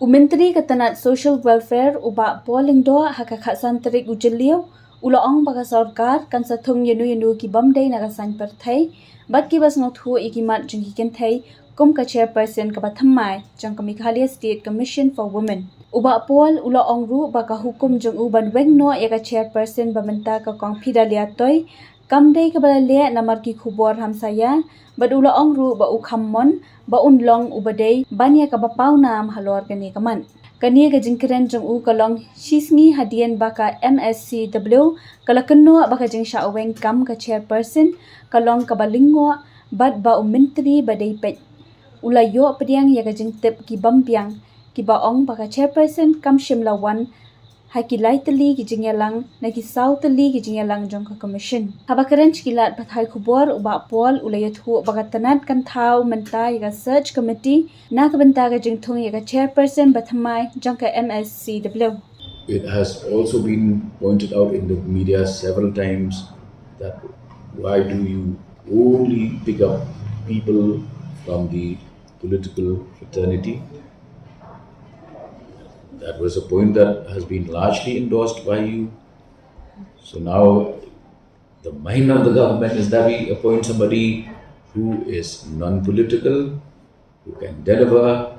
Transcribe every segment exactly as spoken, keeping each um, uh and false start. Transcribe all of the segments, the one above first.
U Myntri ka tnat Social Welfare u Bah Paul Lyngdoh ha ka khatsan tarik u Jylliew u la ong ba ka sorkar kan sa thung ïa no ïa no ki bym dei na ka saiñ pyrthei bad kiba sngewthuh ïa ki mat jong ki kynthei kum ka chairperson kaba thymmai jong ka Meghalaya State Commission for Women. U Bah Paul u la ong ruh ba ka hukum jong u ban weng noh ïa ka chairperson ba mynta ka Kong Fidelia Toi kam dei kaba la leh namar ki khubor hamsaïa bad u la ong ruh ba u kham mon ba un long uba dei ban ïa kaba pawnam halor kane ka mat. Kane ka jingkren jong u ka long shisngi hadien ba ka M S C W ka la kynnoh ba ka jingshah weng kam ka chairperson ka long kaba lyngngoh bad ba u Myntri ba dei peit u la ïoh pdiang ïa ka jingtip ki bym biang kiba ong ba ka chairperson kam shym la wan ha ki lai tylli ki jingïalang na ki saw tylli ki jingïalang jong ka Commission. Haba kren sha ki lad pathai khubor u Bah Paul u la ïathuh ba ka tnat kan thaw mynta ïa ka search committee na ka bynta ka jingthung ïa ka chairperson ba thymmai jong ka M S C W. It has also been pointed out in the media several times that why do you only pick up people from the political fraternity? That was a point that has been largely endorsed by you. So now the mind of the government is that we appoint somebody who is non-political, who can deliver,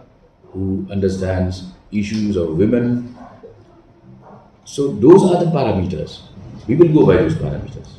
who understands issues of women. So those are the parameters. We will go by those parameters.